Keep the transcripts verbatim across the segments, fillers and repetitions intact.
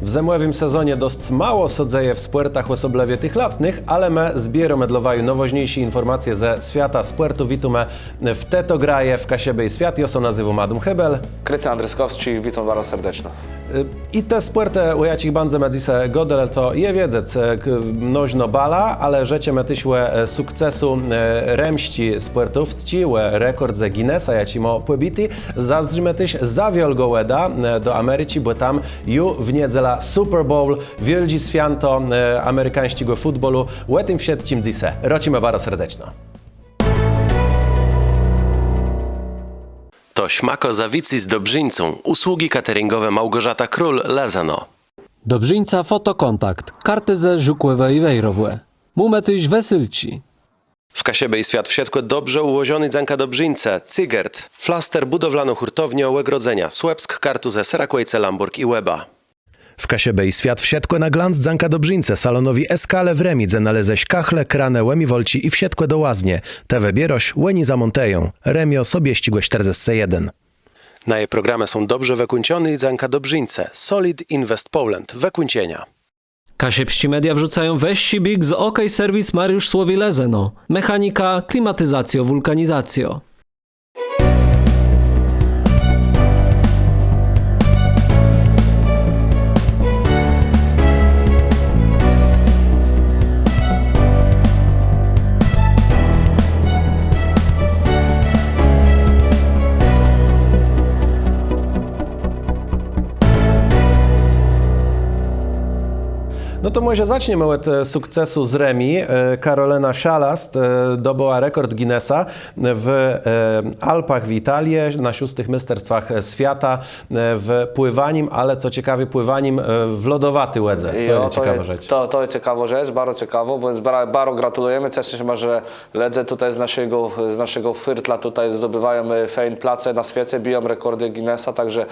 W zëmòwim sezonie dosc mało sã dzeje w spòrtach, òsoblëwie tëch latnëch, ale më zbiérómë dlô waju nôwôżniészé infòrmacje ze swiata spòrtu. Witómë w Tej to graje w Kaszëbë i Swiat. Jô sã nazywóm Adóm Hébel. Krystian Andryskowski, witóm baro serdeczno. I te spòrtë, ò jaczich bãdzemë dzysô gôdelë, to je wiedzec, e, k-, nożnô bala, ale rzeczemë téż ò, e, sukcesu, e, remsczi spòrtowsczi, ò rekòrdze Guinnessa, jaczi mô pòbiti. Zazdrzimë téż za wiôlgą wòdã, e, do Americzi, bò tam ju w niedzelã Super Bowl, wiôldżé swiãto, e, amerikańsczégò fùtbòlu. Ò tim wszëtczim dzysô. Rôczimë baro serdeczno. To szmakô za wicy z dobrzińcą. Usługi cateringowe Małgorzata Król, Lëzëno. Dobrzińca Fotokontakt. Kartuzë, Żukòwò i Wejrowò. Mómë téż wësyłczi. W Kaszëbë i Swiat wszëtkò dobrze ùłożoné dzãka dobrzińcë Cygert. Flaster, bùdowlanô hùrtowniô, ògrodzenia. Słëpsk, Kartuzë, Serakòjce, Lãbòrg i Łeba. W Kaszëbë i Swiat wszëtkò na glanc dzãka dobrzińcë, salonowi Eskale w Rëmi, dze nalézesz kachle, kranë, ùmiwalczi i wszëtkò do łaznie. Të wëbiérôsz, òni zamòntëją. Rëmiô, Sobiesczégò sztërdzescë jeden. Naje programë są dobrze wëkùńczoné i dzãka dobrzińcë Solid Invest Poland. Wëkùńczenia. Kaszëbsczé media wrzucają wëższi biég z OK Serwis Mariusz Słowi, Lëzëno. Mechanika, klimatizacjô, wùlkanizacjô. No to mòże zaczniemë òd, e, sukcesu z Rëmi. E, Karolëna Szalast, e, dobëła rekòrd Guinnessa w, e, Alpach w Italie, na szóstëch mésterstwach, e, swiata, e, w pływanim, ale co cekawé, pływanim, e, w lodowati wòdze. To je cekawô rzecz. To, to je cekawô rzecz, baro cekawô, bò, baro gratulëjemë, ceszëmë sã, że lëdze tutaj z naszégò, z naszégò firtla tutaj zdobiwają, e, fejn place na swiece, biją rekòrdë Guinnessa, tak że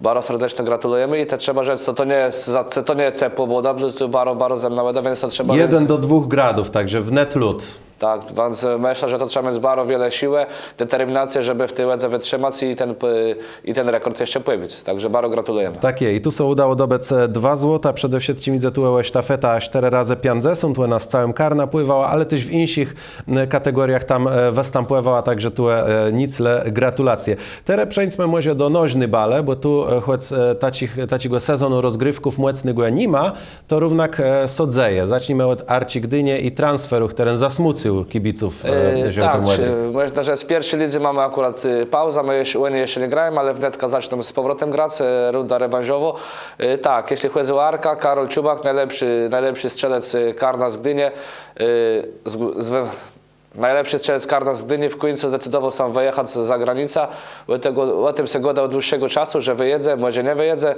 baro serdeczno gratulëjemë i to trzeba rzec, to, to nie je za, to nie je cepłô wòda, to je baro, baro zëmnô wòda, wiãc to trzeba... Jeden do dwóch gradów, tak że wnet lód. Tak, wiãc, e, mëszlã, że to trzeba miec baro wiele siłë, determinacje, żebë w ti wòdze wëtrzimac i ten, p-, i ten rekòrd jeszcze pòbic. Tak że baro gratulëjemë. Tak je, i tu sã ùdało dobëc, e, dwa złota. Przede wszëtczim jidze tu ò sztafetã sztërë razë piãcdzesąt, òna z całim karnã pływała, ale téż w jinszich, e, kategóriach tam, e, wëstãpòwała, tak że tu, e, nick le gratulacje. Terô przeńdzmë mòże do nożny balë, bò tu, e, chòc, e, taczich, taczégò sezonu rozgriwków mòcnégò ni ma, to równak, e, sã dzeje. Zacznijmë òd Arczi Gdini i transferu, chtëren zasmùcył kibiców, e, e, tak, żôłto-mòdrëch. E, mòżna rzec, w pierszi lidze mómë akùrat, e, paùzã, më jesz-, òni jeszcze nie grają, ale wnetka zaczną z pòwrotã grac, e, runda rewanżowô. E, tak, jeżlë chòdzy ò Arka, Karól Czubak, nôlepszi, nôlepszi strzelec, e, karna z Gdinie, e, z, z, Nôlepszi strzelec karna z Gdini w kùńcu zdecydowôł sã wëjachac za granicã. Ò tegò, ò tim sã gôdô òd dłëższégò czasu, że wëjedze, mòże nie wëjedze.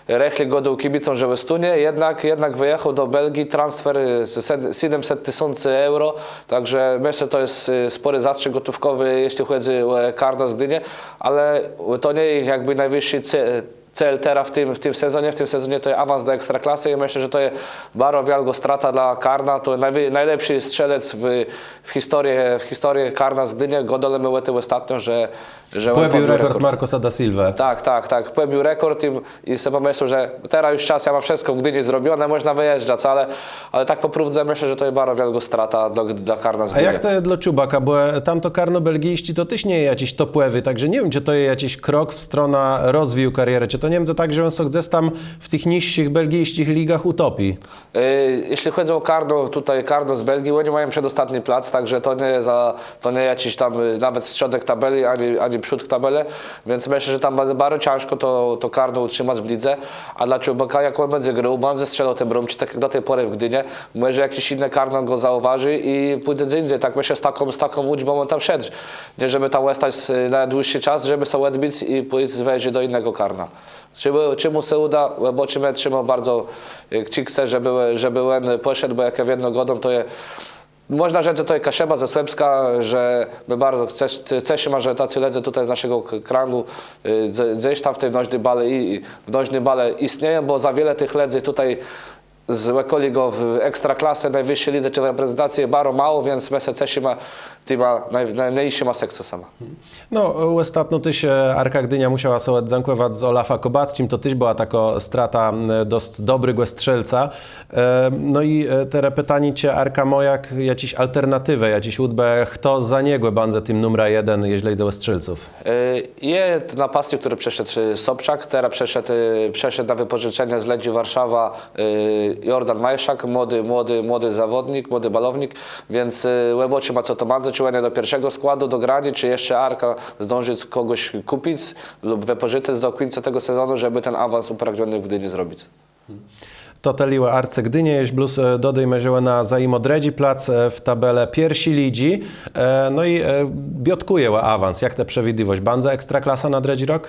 Rëchli gôdôł kibicóm, że òstónie, jednak, jednak wëjachôł do Belgii, transfer, e, sed-, sétmëset tësący euro, tak że mëszlã, to je, e, spòri zastrzik gòtówkòwi, jeżlë chòdzy ò, e, karna z Gdinie, ale to nie je jakbë nôwëższi ce-, cél terô w tim, w tim sezonie. W tim sezonie to je awans do Ekstraklasë i mëszlã, że to je baro wiôlgô strata dlô karna. To je nôwi-, nôlepszi strzelec w, w historie, w historie karna z Gdinie. Gôdelë më ò tim òstatno, że, że òn pòbił rekòrd Marcosa da Silva. Tak, tak, tak. Pòbił rekòrd i, i so pòmëslôł, że terô ju czas, jô móm wszëtkò w Gdini zrobioné, mòżna wëjeżdżac, ale, ale tak pò prôwdze mëszlã, że to je baro wiôlgô strata dlô, dlô karna z Gdinie. A jak to je dlô Czubaka? Bò, e, tamto karno belgijsczé to téż nie je jaczis topòwi, tak że nie wiém, czë to je jaczis krok w stronã rozwiju karierë. Czë to nie mdze tak, że òn sã gdzes tam w tëch niższich belgijsczich ligach ùtopi? E, jeżlë chòdzy ò karno, tutaj karno z Belgii, òni mają przedòstatny plac, tak że to nie je za, to nie je jaczis tam, e, nawet strzódk tabelë, ani, ani przódk tabelë, wiãc mëszlã, że tam baro, baro cãżkò to, to karno ùtrzëmac w lidze, a dlô Czubaka, jak òn bãdze grôł, bãdze strzelôł te brómczi, tak jak do ti pòrë w Gdini, mòże jaczés jinné karno gò zaùwôżi i pùdze dze jindze. Tak mëszlã, z taką, z taką ùdbą òn tam szedł. Nié, żebë tam òstac, e, na dłëższi czas, żebë sã òdbic i pójsc wëżi do jinégò karna. Czë, czë mù sã ùdô, òbôczimë, trzimóm baro, e, kcëczi, żebë, żebë òn pòszedł, bò jak jô wiedno gôdóm, to je, mòżna rzec, że to je Kaszëba ze Słëpska, że më baro ce-, ce-, ceszimë, że taczi lëdze tutaj z naszégò k-, krãgù, e, dze-, dzes tam w ti nożny balë i, i w nożny balë jistnieją, bò za wiele tëch lëdzy tutaj z òkòlégò w Ekstraklasë, nôwëższi lidze czë w reprezentacji je baro mało, więc më sã ceszimë tima nôj-, nômniészima sukcesama. No, òstatno téż, e, Arka Gdiniô mùszała sã òdzãkòwac z Olafã Kòbacczim, to téż bëła takô strata, m, dosc dobrégò strzelca. E, no i, e, terô pitanié, czë Arka mô jak-, jaczés alternatiwë, jaczés ùdbë, chto za niegò bãdze tim numrã jeden, jeżlë jidze ò strzelców? E, je napastnik, chtëren przeszedł, e, Sobczak, terô przeszedł, e, przeszedł na wëpòżëczenié z Legii Warszawa, e, Jordan Majszak, młodi, młodi, młodi zawòdnik, młodi balownik, więc, e, òbôczimë, co to bãdze, czë òn do pierszégò składu, do graniô, czë jesz Arka zdążi kògòs kùpic lub wëpòżëczëc do kùńca tegò sezonu, żebë ten awans ùpragniony w Gdini zrobic. To tëli ò Arce Gdiniô, jesz blós, e, dodôjmë, że òna zajimô drëdżi plac, e, w tabelë pierszi lidżi. E, no i, e, biôtkùje ò awans. Jak të przewidiwôsz, bãdze Ekstraklasa na drëdżi rok?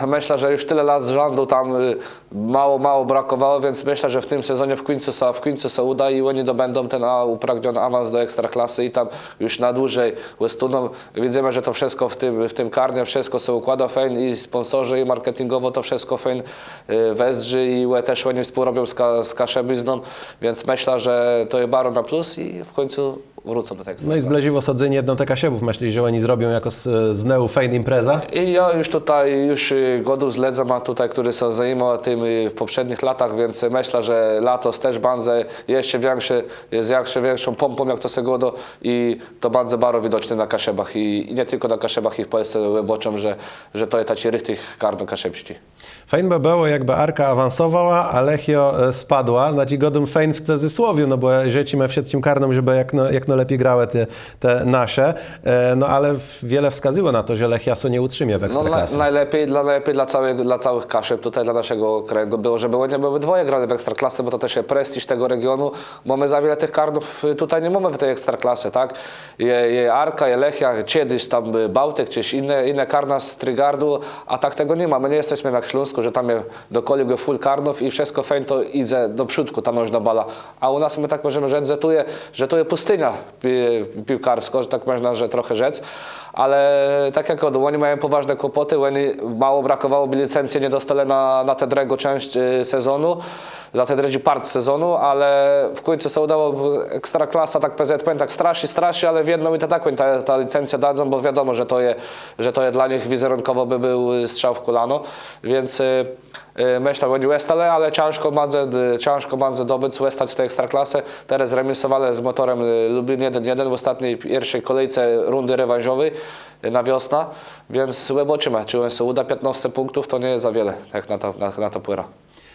Mëszlã, że ju tëli lat z rzãdu tam, e, mało, mało brakòwało, więc mëszlã, że w tim sezonie w kùńcu sã, w kùńcu sã ùdô i òni dobãdą ten, a, ùpragniony awans do Ekstraklasë i tam ju na dłëżi òstóną. Widzymë, że to wszëtkò w tim, w tim karnie, wszëtkò sã ùkłôdô fejn i spònsorzë, i marketingòwò to wszëtkò fejn, e, wëzdrzi i ò-, téż òni współrobią z ka-, z Kaszëbizną, więc mëszlã, że to je baro na plus i w kùńcu wrócą do tegò. No i zbliżiło sã Dzéń Jednotë Kaszëbów. Mëslisz, że òni zrobią jakąs, e, znowù fejn imprezã? I jô ju tutaj, ju, e, gôdôł z lëdzama tutaj, chtërny sã zajimôł tim, e, w pòprzédnëch latach, więc mëszlã, że latos téż bãdze jesz wikszé, z jesz wikszą pòmpą, jak to sã gôdô, i to bãdze baro widoczné na Kaszëbach i, i nié tylkò na Kaszëbach, i w Pòlsce òbôczą, że, że to je taczi richtich karno kaszëbsczi. Fejn bë bëło, jakbë Arka awansowała, a Lechiô, e, spadła. Znaczi, gôdóm fejn w cëzysłowiu, no bò żëczimë wszëtczim karnóm, żebë jak nô-, jak nôlepi grałë te, te nasze. E, no ale w-, wiele wskazëwało na to, że Lechia sã nie ùtrzimie w Ekstraklase. No, nô-, nôlepi dlô, nôlepi dlô całi, dlô całëch Kaszëb, tutaj dlô naszégò krãgù bëło, żebë òni òbëdwòje grelë w Ekstraklase, bò to téż je prestiż tegò regionu. Mómë za wiele tëch karnów, e, tutaj ni mómë w ti Ekstraklase, tak? Je, je Arka, je Lechia, czedës tam, e, Bałtik, czë jiné, jiné karna z Trigardu, a tak tegò ni ma. Më nie jesmë jak na Śląskù, że tam je do kòlégò fùl karnów i wszëtkò fejn to jidze do przódkù, ta nożnô bala. A ù nas më tak mòżemë rzec, że tu je, że tu je pùstiniô pi-, piłkarskô, że tak mòżna, że trochã rzec. Ale tak jak gôdóm, òni mają pòwôżné kłopòtë, òni mało brakòwało, bë licencje nie dostelë na, na tã drëgą czãsc, e, sezonu. Dlô te drëdżi part sezonu, ale w kùńcu sã ùdało, Ekstraklasa, tak P Z P N, tak straszi, straszi, ale wiedno mi to tak, òni tã, tã licencjã dadzą, bò wiadomò, że to je, że to je dlô nich wizerunkòwò bë béł strzał w kòlano, więc, e, e, mëszlã, òni òstelë, ale cãżkò bãdze, d-, cãżkò bãdze dobëc, òstac w ti Ekstraklase. Terô remisowelë z Mòtorã, e, Lubin jeden jeden w òstatny, pierszi kòlejce rundë rewanżowi, e, na wiosnã, więc òbôczimë, czë òn so ùdô. Piãtnôsce pùnktów to nie je za wiele, jak na to, na, na to pòrã.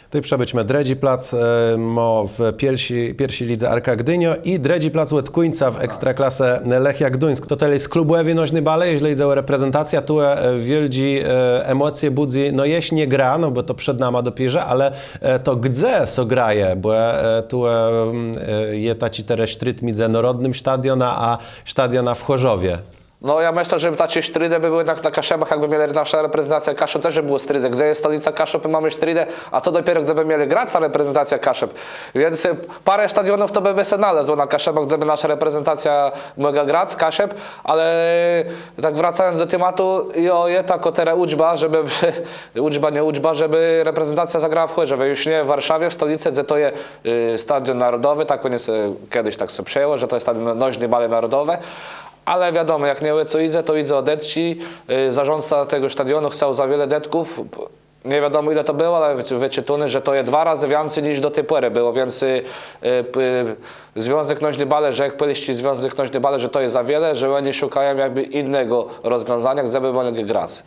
Tej przëbôczmë, drëdżi plac, e, mô w pierszi, pierszi lidze Arka Gdiniô i drëdżi plac òd kùńca w Ekstraklase Lechia Gduńsk. To tëli z klubòwi nożny balë, jeżlë jidze ò reprezentacjã, tu, e, wiôldżé, e, emòcje bùdzy, no jesz nie gra, no bò to przed nama dopiérze, ale, e, to gdze sã graje, bò, e, tu, e, m, e, je taczi terô sztrid midzë Nôrodnym Stadionã a stadionã w Chòrzowie. No, jô mëszlã, że taczé sztridë bë bëłë na, na Kaszëbach, jakbë mielë naszã reprezentacjã Kaszëb, téż bë bëłë sztridë. Gdze je stolëca Kaszëb, i mómë sztridë, a co dopiérze, gdze bë mielë grac na reprezentacjã Kaszëb. Więc, e, pôrã stadionów to bë, bë sã nalazło na Kaszëbach, gdze bë naszô reprezentacjô mògła grac, Kaszëb, ale tak wracając do tematu, jo, je takô terô ùdba, żebë, ùdba, nié ùdba, żebë reprezentacjô zagrała w Chòrzowie, ju nié w Warszawie, w stolëcë, gdze to je, e, stadión nôrodowi, tak òn je, e, czedës tak sã przëjãło, że to je stadión nożny balë nôrodowi. Ale wiadomò, jak nie wié, co jidze, to jidze ò dëtczi. Y, zarządca tegò stadionu chcôł za wiele dëtków. Nie wiadomò, ile to bëło, ale wë-, wëczëtóné, że to je dwa razë wiãcy niż do ti pòrë bëło, więc, y, y, p-, Związk Nożny Balë, rzekł, Pòlsczi Związk Nożny Balë, że to je za wiele, że òni szukają jakbë jinégò rozwiązaniô, gdze bë mòglë grac.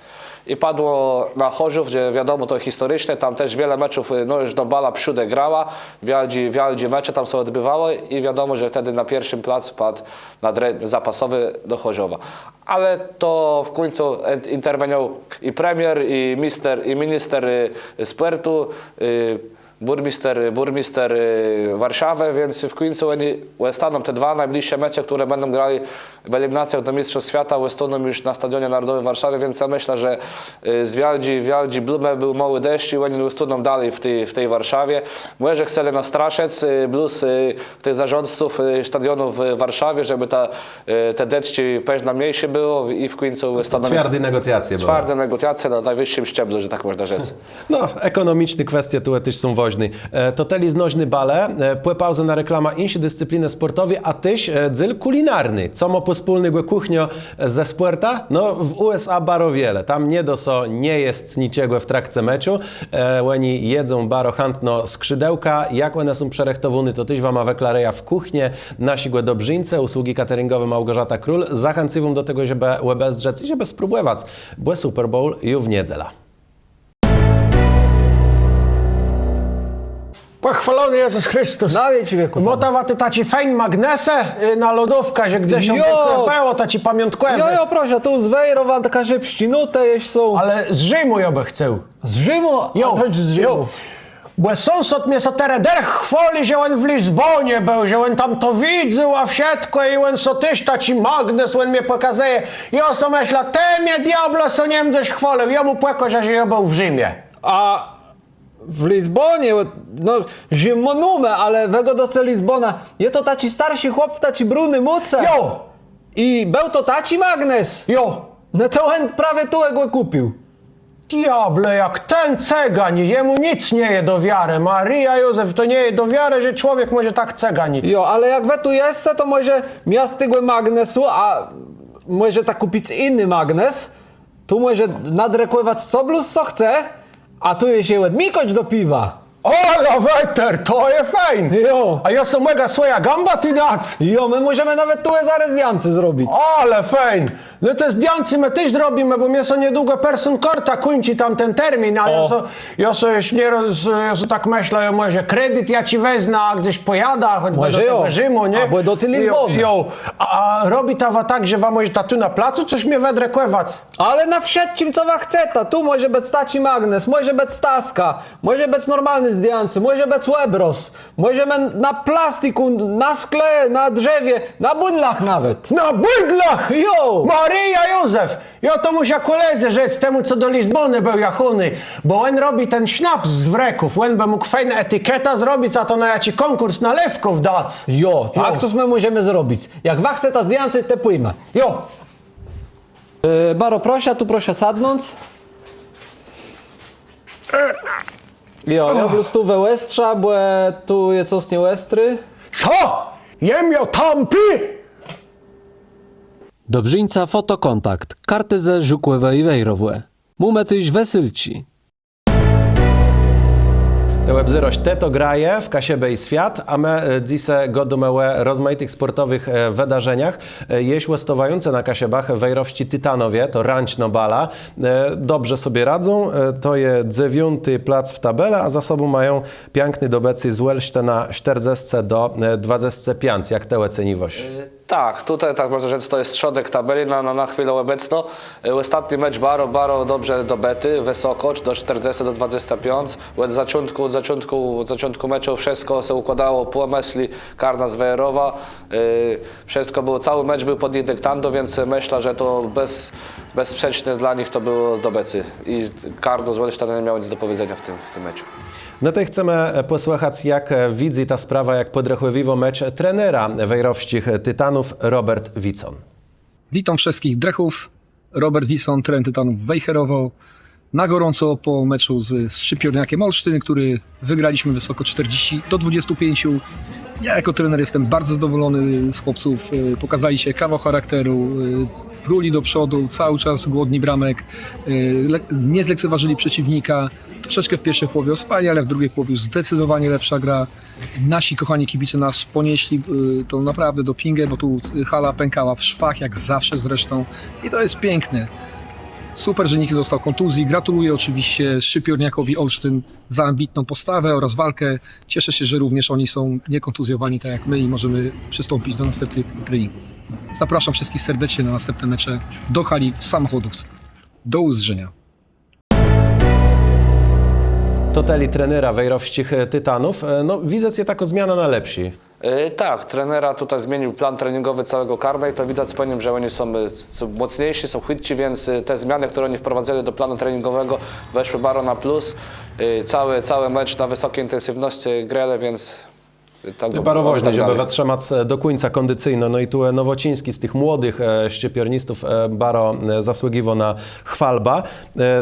I padło na Chòrzów, gdze wiadomò, to historiczné, tam téż wiele meczów, y, nożnô bala przódë grała, wiôldżé, wiôldżé mecze tam sã òdbiwałë i wiadomò, że tedë na pierszim plac padł na dre-, zapasowi do Chòrzowa. Ale to w kùńcu en-, interweniowôł i premier, i mister, i minister, y, spòrtu, y, bùrméster, bùrméster, y, Warszawë, więc w kùńcu òni òstóną, te dwa nôblëższé mecze, chtërne bãdą grelë w eliminacjach do Mistrzostw Swiata, òstóną ju na Stadionie Nôrodowim w Warszawie, więc jô mëszlã, że, y, z wiôldżi, wiôldżi blómë béł môłi deszcz i òni òstóną dali w ti, w ti Warszawie. Mòże chcelë nas straszëc, y, blós, y, tëch zarządców, y, stadionu w Warszawie, żebë ta, y, te dëtczi pewno mniészé bëło i w kùńcu stanowilë. Cwiardé negòcjacje bëłë. Cwiardé negòcjacje na nôwëższim szczeblu, że tak mòżna rzec. No, ekònomiczné kwestie tu téż są wôżné. E, to tëli z nożny balë, e, pò pauzë na reklamã jinszé discyplinë spòrtowé, a téż, e, dzél kùlinarny. Co mô pòspólnégò kùchniô ze spòrtã? No, w U S A baro wiele. Tam nie dô so nie jesc niczegò w trakce meczu. E, òni jedzą baro chãtno skrzidełka. Jak òne są przërëchtowóné, to téż wama wëklarëjã w kùchnie naszégò dobrzińcë, Usługi Cateringowe Małgorzata Król. Zachãcywóm do tegò, żebë òbezdrzec i żebë spróbòwac, bò Super Bowl ju w niedzelã. Pòchwôlony Jezës Christus. Na wieczi wieków. Môta wa tu taczé fejn magnesë, y, na lodówkã, że gdzes tam... Jo. Bëło taczé pamiątkòwé. Jo, jo, proszã, tu z Wejrowa, takô kaszëbsczé nótë jesz są. Ale z Rzimù jô bë chcôł. Z Rzimù? Jo, a proc z Rzimù? Jo. Bò sąsôd mie sã terô derch chwôli, że òn w Lizbónie béł, że òn tam to widzôł, a wszëtkò, i òn sã téż taczi magnes, òn mie pòkazëje. Jô so mëszlã, të mie, diôble, sã nie mdzesz chwôlił, jô mù pòkôżã, że jô béł w Rzimie. A w Lizbónie, no, Rzim mómë, ale wë gôdôce Lizbóna. Je to taczi starszi chłop w taczi bruny mùce. Jo. I béł to taczi magnes. Jo. No to òn prawie tu jegò kùpił. Diôble, jak ten cëgani, jemù nick nie je do wiarë. Marija, Józef, to nie je do wiarë, że człowiek mòże tak cëganic. Jo, ale jak wë tu jesce, to mòże miast tegò magnesu, a mòże tak kùpic jiny magnes, tu mòże nadrëkòwac co blós co chce, a tu je sã òdmikôc do piwa. Ala weter, to je fejn! Jo. A jô so mògã swòjã gãbã tu dac? Jo, më mòżemë nawet tu zarô zdjãcé zrobic. Ale fejn! No to zdjãcé më téż zrobimë, bò mie sã niedługò persónkôrta kùńczi, tam ten termin, a jô so, jô so ju nie roz-, jô so tak mëszlã, jô mòże kredit jaczi wezmã, a gdzes pòjadã, chòcbë do tegò Rzimù, nié? Abò do ti Lizbónë. Jo, jo. A, a robita wa tak, że wa mòżeta tu na placu cos mie wëdrëkòwac? Ale na wszëtczim, co wa chceta. Tu mòże bëc taczi magnes, mòże bëc taska, mòże bëc normalné zdjãcé, mòże bëc òbrôz, mòże bëc na plastikù, na skle, na drzewie, na bùdlach nawet. Na bùdlach! Jo! Marija, Józef! Jô to mùszã kòlédze rzec, temù, co do Lizbónë béł jachóny, bò òn robi ten sznaps z wrëków, òn bë mógł fejn etiketã zrobic, a to na jaczi kònkùrs nalewków dac. Jo, tak to më mòżemë zrobic. Jak wa chceta zdjãcé, tej pòjmë. Jo. E, baro proszã, tu proszã sadnąc. Jo, jô blós tu wëòstrzã, bò tu je cos nieòstri. Co? Jem jô tãpi? Dobrzińca Fotokontakt, Kartuzë, Żukòwò i Wejrowò. Mómë téż wësyłczi. Të òbzérôsz Të to graje w Kaszëbë i Swiat, a më, e, dzysô gôdómë ò rozmajitëch spòrtowëch, e, wëdarzeniach. E, jesz òstôwającë na Kaszëbach, wejrowsczi Titanowie, to rãcznô bala. E, dobrze sobie radzą, e, to je dzewiąti plac w tabelë, a za sobą mają piãkné dobëcé z Òlsztëna, sztërdzescë do, e, dwadzescë piãc. Jak të òceniwôsz? E, Tak, tutaj, tak mòżna rzec, to je strzódk tabelë na, na, na chwilã òbecną. E, òstatny mecz baro, baro dobrze dobëti, wësokò, do sztërdzescë do dwadzescë piãc. Òd zôczątkù, òd zôczątkù, òd zôczątkù meczu wszëtkò sã ùkłôdało pò mëslë karna z Wejrowa. E, wszëtkò bëło, całi mecz béł pòd jich diktando, więc mëszlã, że to bez, bezsprzeczné dlô nich to bëło dobëcé. I karno z Òlsztëna nie miało nic do pòwiedzeniô w tim, w tim meczu. No tej chcemë, e, pòsłëchac, jak, e, widzy tã sprawã, jak pòdrechòwiwô mecz trenera wejrowsczich, e, Titanów, Robert Wicón. Witóm wszëtczich drëchów. Robert Wicón, trener Titanów Wejherowo. Na gorąco po meczu z, z Szczypiorniakiem Olsztyn, który wygraliśmy wysoko czterdzieści do dwudziestu pięciu. Ja jako trener jestem bardzo zadowolony z chłopców. E, pokazali się kawał charakteru, e, pruli do przodu, cały czas głodni bramek. E, le-, nie zlekceważyli przeciwnika. Troszeczkę w pierwszej połowie ospali, ale w drugiej połowie już zdecydowanie lepsza gra. Nasi kochani kibice nas ponieśli, y, to naprawdę dopingę, bo tu hala pękała w szwach, jak zawsze zresztą. I to jest piękne. Super, że nikt nie dostał kontuzji. Gratuluję oczywiście Szczypiorniakowi Olsztyn za ambitną postawę oraz walkę. Cieszę się, że również oni są niekontuzjowani tak jak my i możemy przystąpić do następnych treningów. Zapraszam wszystkich serdecznie na następne mecze do hali w Samochodówce. Do usłyszenia. To tëli trenera wejrowsczich, e, Titanów. E, no, widzec je takô zmiana na lepszé. E, tak, trenera tutaj zmienił plan treningowy całego karna i to widać po nim, że oni są, e, są mocniejsi, są chwytci, więc, e, te zmiany, które oni wprowadzili do planu treningowego, weszły bardzo na plus. E, cały, cały mecz na wysokiej intensywności grali, więc To je baro wôżné, żebë wëtrzëmac do kùńca kòndicyjno. No i tu Nowocińsczi z tëch młodëch szczypiornistów baro zasłëgiwô na chwalbã.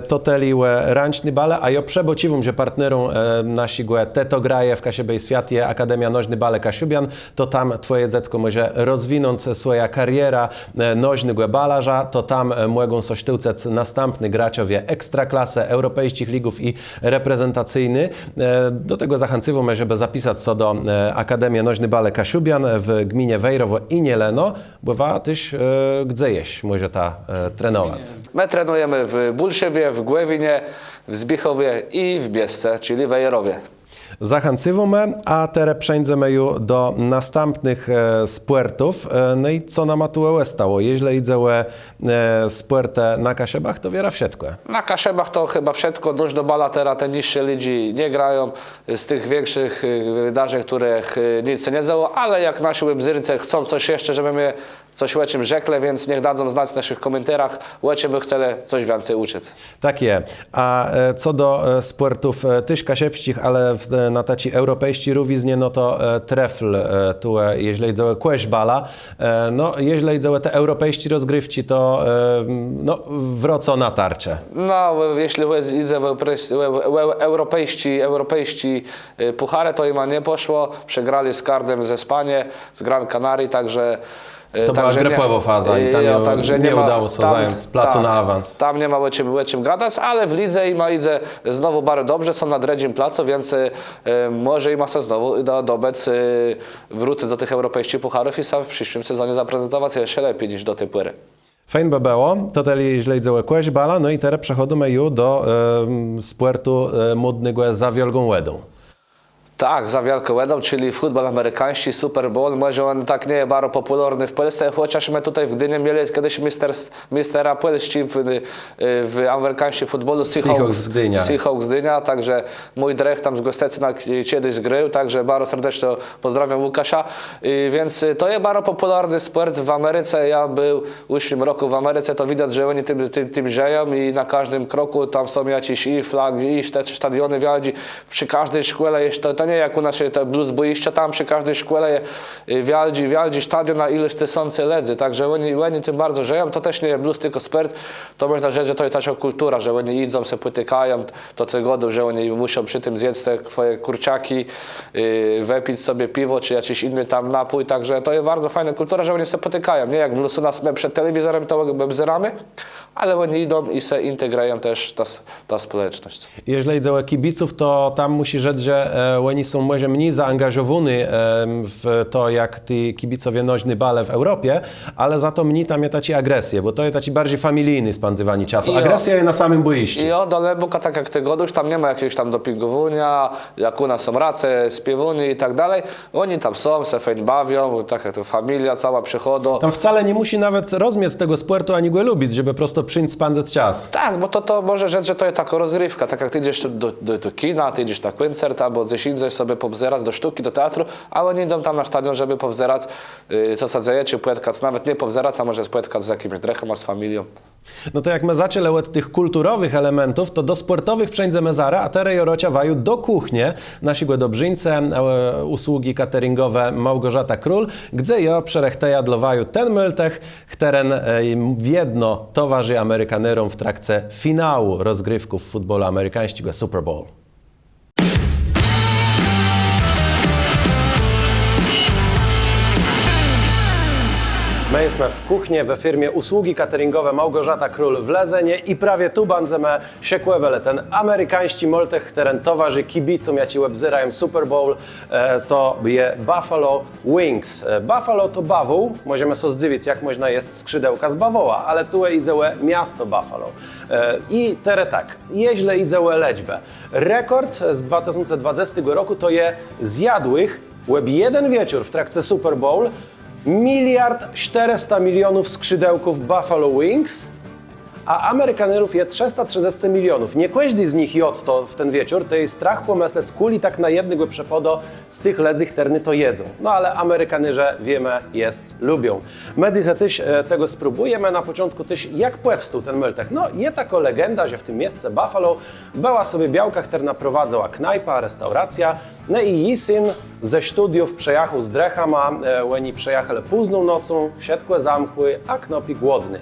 To tëli ò rãczny balë, a jô przëbôcziwóm, że partnerã naszégò Të to graje w Kaszëbë i Swiat je Akademiô Nożny Balë Kaszubian. To tam twòje dzeckò mòże rozwinąc swòjã karierã nożnégò balôrza, to tam mògą sã sztôłcëc nastãpny graczowie Ekstraklasë, eùropejsczich ligów i reprezentacyjny. Do tegò zachãcywómë, żebë zapisac sã do Akademie Nożny Balë Kaszubian w gminie Wejrowò i nié leno, bò wa téż gdzes mòżeta trenowac. Më trenëjemë w Bòlszewie, w Gòwinie, w Zbiechòwie i w Biesce, czëli Wejrowie. Zachãcywómë, a terô przeńdzemë ju do nastãpnëch spòrtów. No i co nama tu òstało? Jeżlë jidze ò spòrtë na Kaszëbach, to wierã wszëtkò. Na Kaszëbach to chëba wszëtkò, dożdżo bala terô te niższé lidżi nie grają. Z tëch wikszich wëdarzeń, chtërnëch nick sã nie dzejało, ale jak naszi òbzércë chcą cos jesz, żebë më cos ò czim rzeklë, wiãc niech dadzą znac w naszich kòmentarach, ò czim bë chcelë cos wiãcy ùczëc. Tak je. A co do spòrtów téż kaszëbsczich, ale na taczi eùropejsczi rówiznie, no to trëfl tu, jeżlë jidze ò kòszbala, no jeżlë jidze ò te eùropejsczé rozgriwczi, to no wrócô na tarczã. No jeżlë jidze ò eùropejsczi, eùropejsczi pùchar, to jima nie pòszło, przegrelë z karnã ze Spanie, z Gran Canaria, tak że To bëła grëpòwô faza i tam nie ùdało sã zając placu na awans. Tam ni ma ò czim gadac, ale w lidze jima jidze znowù baro dobrze, są na drëdżim placu, wiãc mòże jima sã znowù ùdô dobëc, wrócëc do tëch eùropejsczich pùcharów i sã w przëszłim sezonie zaprezentowac jesz lepi niż do ti pòrë. Fejn bë bëło, to tëli jeżlë jidze ò kòszbala, no i terô przechòdzymë ju do spòrtu mòdnégò za wiôlgą wòdą. Tak, za wiôlgą wòdą, czëli fùtbòl amerikańsczi, Super Bowl. Mòże òn tak nie je baro pòpùlarny w Pòlsce, chòcô më tutaj w Gdini mielë czedës mistera Pòlsczi w amerikańsczim fùtbòlu, Seahawks Gdiniô. Tak że mój drëch tam z Gòscëcëna czedës grôł, tak że baro serdeczno pòzdrawióm Łukasza. Wiãc to je baro pòpùlarny spòrt w Americe. Jô béł w ùszłim rokù w Americe, to widac, że òni tim żëją i na kòżdim krokù tam są jaczés i flagi, i stadionë wiôldżé. Przë kòżdi szkòle je to, to nié jak ù nas je to blós bòjiszcze, tam przë kòżdi szkòle je wiôldżi, wiôldżi stadión na ilés tësący lëdzy. Tak że òni tim baro żëją, to téż nié blós tëlkò spòrt, to mòżna rzec, że to je takô kùltura, że òni jidą, sã pòtikają, to co gôdôł, że òni mùszą przë tim zjesc te swòje kùrczaki, wëpic sobie piwò czë jaczis jiny tam napój. Tak że to je baro fejnô kùltura, że òni sã pòtikają, nié jak blós ù nas më przed telewizorã to òbzérómë. Ale òni jidą i sã integrëją téż ta spòlecznosc. Jeżlë jidze ò kibiców, to tam mùszi rzec, że òni są mòże mni zaangażowóny w to jak ti kibicowie nożny balë w Eùropie, ale za to mni tam je taczi agresje, bò to je taczé barżi familijné spãdzywanié czasu. Agresjô je na samim bòjiszczu. Jo, dalëbóg, tak jak të gôdôsz, tam ni ma jaczégòs tam dopingòwaniô, jak ù nas są race, spiéwanié i tak dali. Òni tam są, sã fejn bawią, takô to familiô całô przëchôdô. Tam wcale nie mùszi nawet rozmiec tegò spòrtu ani gò lubic, żebë prosto przińc spãdzëc czas. Tak, bò to mòże rzec, że to je takô rozriwka, tak jak të jidzesz do kina, të jidzesz na kòncert abò gdzes jidze sobie pòbzerac do sztëczi, do teatru, a òni jidą tam na stadión, żebë pòbzerac, co sã dzeje, czë pòtkac, nawet nié pòbzerac, a mòże pòtkac z jaczima drëchama, z familią. No to jak më zaczãlë òd tëch kùlturowëch elementów, to do spòrtowëch przeńdzemë zarô, a terô jô rôczã waju do kùchnie naszégò dobrzińcë, Usługi Cateringowe Małgorzata Król, gdze jô przërëchtëjã dlô waju ten môltëch, chtëren wiedno towarzi Amerikanéróm w trakce finału rozgriwków fùtbòlu amerikańsczégò Super Bowl. Më jesmë w kùchni we firmie Usługi Cateringowe Małgorzata Król w Lëzënie i prawie tu bãdzemë szëkòwelë ten amerikańsczi môltëch, chtëren towarzi kibicóm, jaczi òbzérają Super Bowl. To je buffalo wings. Buffalo to bawół, mòżemë sã zdzëwic, jak mòżna jesc skrzidełka z bawoła, ale tu jidze ò miasto Buffalo. I terô tak, jeżlë jidze ò lëczbã. Rekòrd z dwa tësące dwadzestégò rokù to je zjadłëch òb jeden wieczór w trakce Super Bowl miliard sztërësta milionów skrzidełków buffalo wings, A Amerikanerów je trzësta trzëdzescë milionów. Nié kòżdi z nich jôdł to w ten wieczór, to je strach pòmëslec, kùli tak na jednégò przëpôdô z tëch lëdzy, chtërny to jedzą. No ale Amerikanerzë, wiémë, jesc lubią. Më dzysô téż e, tegò spróbùjemë. Na pòczątkù téż, jak pòwstôł ten môltëch. No, je takô legenda, że w tim miesce Buffalo bëła sobie białka, chtërna prowadzëła knajpã, restauracjã. No i ji syn ze sztudiów przëjachôł z drëchama, e, òni przëjachelë pózną nocą, wszëtkò zamkłé, a knôpi głodny.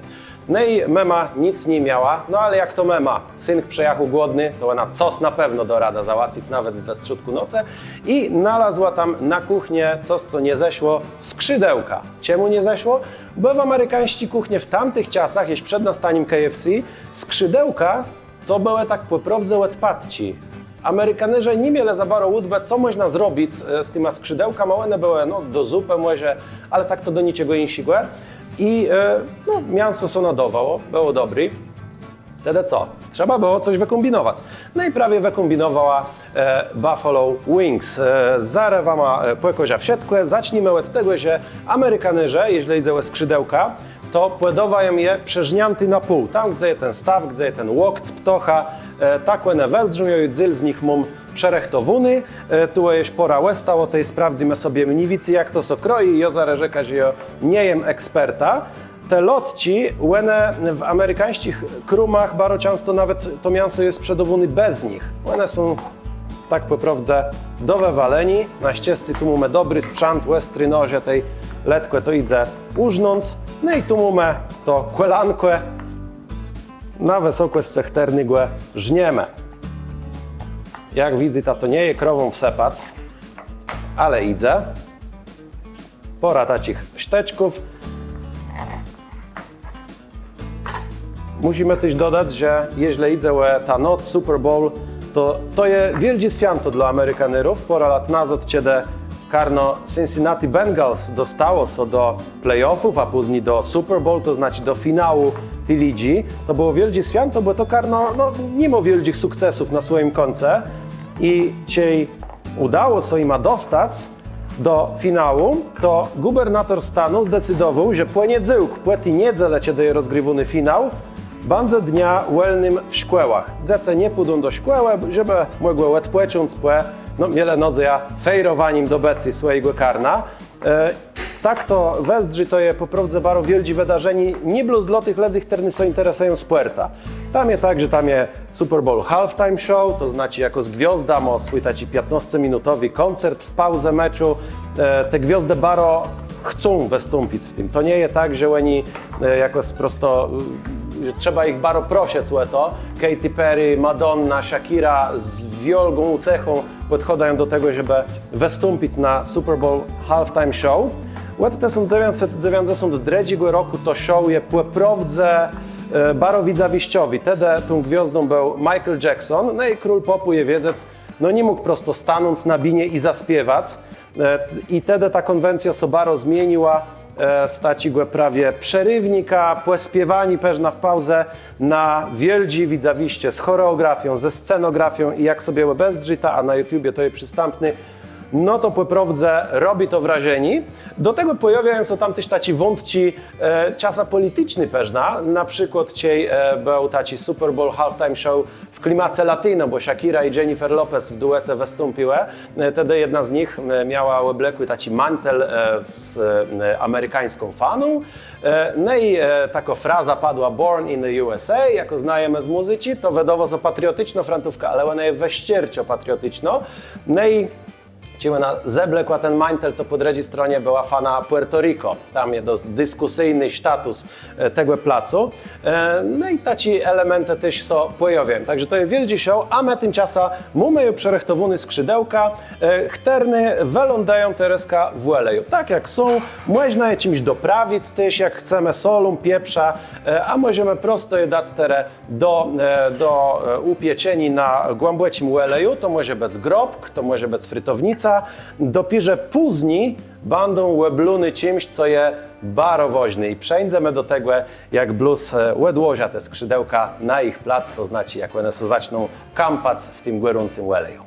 No i mëma nick ni miała, no ale jak to mëma? Syn przëjachôł głodny, to òna cos na pewno dô radã załatwic, nawet we strzódkù nocë. I nalazła tam na kùchnie cos, co nie zeszło, skrzydełka. Czemù nie zeszło? Bò w amerikańsczi kùchnie w tamtëch czasach, jesz przed nastanim K F C, skrzydełka to bëłë tak pò prôwdze òdpadczi. Amerikanerzë ni mielë za baro ùdbë, co mòżna zrobic e, z tima skrzydełkama, òne bëłë, no, do zupë mòże, ale tak to do niczegò jinszégò. I e, no, miãso sã nadowało, bëło dobré. Tedë co? Trzeba bëło cos wëkómbinowac. No i prawie wëkómbinowała e, Buffalo Wings. E, zarô wama e, pòkôżã wszëtkò. Zacznijmë òd tegò, że Amerikanerzë, jeżlë jidze ò skrzydełka, to pòdôwają je przerzniãté na pół. Tam, gdze je ten stôwk, gdze je ten łokc ptôcha, e, tak òne wëzdrzą, jô ju dzél z nich móm przërëchtowóny. E, tu jesz pôrã òstało, tej sprawdzymë sobie mni wicy, jak to sã kroji. Jô zarô rzekã, że jô nie jem ekspertã. Te lotczi, òne w amerikańsczich krómach baro czãsto nawet to miãso je sprzedôwóné bez nich. Òne są tak pò prôwdze do wëwaleniô. Na szczescé tu mómë dobri sprzãt, òstré noże, tej letkò to jidze ùrznąc. No i tu mómë to kòlankò, na wësokòscë chtërnégò rzniemë. Jak widzyta, to nie je krowóm wsëpac, ale jidze. Pôrã taczich sztëczków. Mùszimë téż dodac, że jeżlë jidze ò tã noc Super Bowl, to to je wiôldżé swiãto dlô Amerikanerów. Pôrã lat nazôd, czedë karno Cincinnati Bengals dostało sã do playoffów, a pózni do Super Bowl, to znaczi do finału ti lidżi, to bëło wiôldżé swiãto, bò to karno, no, ni mô wiôldżich sukcesów na swòjim kònce. I czej ùdało sã jima dostac do finału, to gùbernator stanu zdecydowôł, że pòniedzôłk, pò ti niedzelë, czedë je rozgriwóny finał, bãdze dniã wòlnym w szkòłach. Dzecë nie pùdą do szkòłë, żebë mògłë òdpòcząc pò, no, mielë nôdzejã, fejrowanim dobëcô swòjégò karna. E, tak to wëzdrzi, to je pò prôwdze baro wiôldżé wëdarzenié, nié blós dlô tëch lëdzy, chtërny sã interesëją spòrtã. Tam je tak, że tam je Super Bowl Halftime Show, to znaczi jakôs gwiôzda mô swój taczi piãtnôsceminutowi kòncert w pauzë meczu. E, te gwiôzdë baro chcą wëstąpic w tim. To nie je tak, że òni e, jakòs prosto, e, że trzeba jich baro prosëc ò to. Katy Perry, Madonna, Shakira z wiôlgą ùcechą pòdchôdają do tegò, żebë wëstąpic na Super Bowl Halftime Show. Òd tësąc dzewiãcset dzewiãcdzesąt drëdżégò rokù to show je pò prôwdze e, baro widzawiszczowé. Tedë tą gwiôzdą béł Michael Jackson, no i król pòpù, je wiedzec, no ni mógł prosto stanąc na binie i zaspiewac. E, i tedë ta kònwencjô sã baro zmieniła e, z taczégò prawie przerywnika, pòspiéwaniô përznã w pauzë, na wiôldżé widzawiszcze z chòreògrafią, ze scenografią i jak sobie òbezdrzita, a na YouTubie to je przistãpné, no to pò prôwdze robi to wrażenié. Do tegò pòjôwiają sã tam téż taczé wątczi e, czasã pòliticzné përznã, na przikłôd czej e, béł taczi Super Bowl Halftime Show w klimace latino, bò Shakira i Jennifer Lopez w duece wëstąpiłë. E, tedë jedna z nich e, miała òblokłi taczi mantel e, z e, amerikańską faną. E, no i e, takô fraza padła „Born in the U S A”, jakô znajemë z mùzyczi. To wëdôwô sã patrioticznô frantówka, ale òna je wëszczerczo patrioticznô. No i czej òna zeblekła ten mantel, to pò drëdżi stronie bëła fana Puerto Rico. Tam je dosc diskùsyjny status e, tegò placu. E, no i taczé elementë téż sã pòjôwiają. Tak że to je wiôldżi show, a më timczasã mómë ju przërëchtowóné skrzidełka, e, chtërne wëlądëją terôzka w òleju. Tak jak są, mòżna je czims doprawic téż, jak chcemë, solą, pieprzã, e, a mòżemë prosto je dac terô do, e, do e, ùpieczeniô na głãbòczim òleju. To mòże bëc grôpk, to mòże bëc fritownica. Dopiérze pózni bãdą òblóné czims, co je baro wôżné. I przeńdzemë do tegò, jak blós e, òdłożã te skrzidełka na jich plac, to znaczi, jak òne sã zaczną kąpac w tim gòrącym òleju.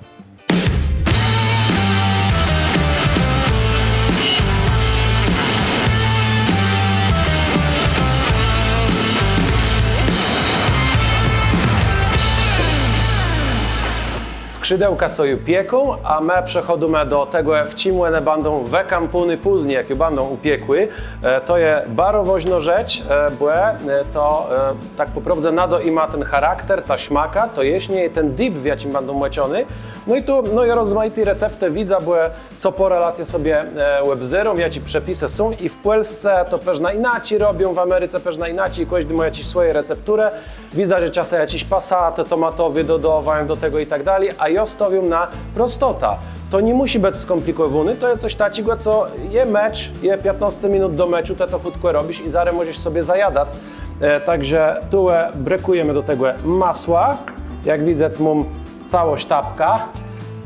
Skrzidełka sã ju pieką, a më przechòdzymë do tegò, w czim òne bãdą wëkãpóné pózni, jak ju bãdą ùpiekłé. E, to je baro wôżnô rzecz, e, bò, e, to, e, tak pò prôwdze nadô jima ten charakter, tã smakã, to je nié ten dip, w jaczim bãdą mòczoné. No i tu, no i rozmajité receptë widzã, bò co pôrã lat jô sobie, e, òbzéróm, jaczé przepisë są i w Pòlsce to pewno jinaczi robią, w Americe pewno jinaczi, kòżdi mô jaczés swòje recepturë. Widzã, że czasã jaczés pasatë tomatowi dodôwają do tegò i tak dali, a jô stôwióm na prostotã. To nie mùszi bëc skòmplikòwóné, to je cos taczégò, co je mecz, je piãtnôsce minut do meczu, të to chùtkò robisz i zarô mòżesz sobie zajadac. E, tak że tu, e, brëkùjemë do tegò masła. Jak widzec, móm całą sztabkã.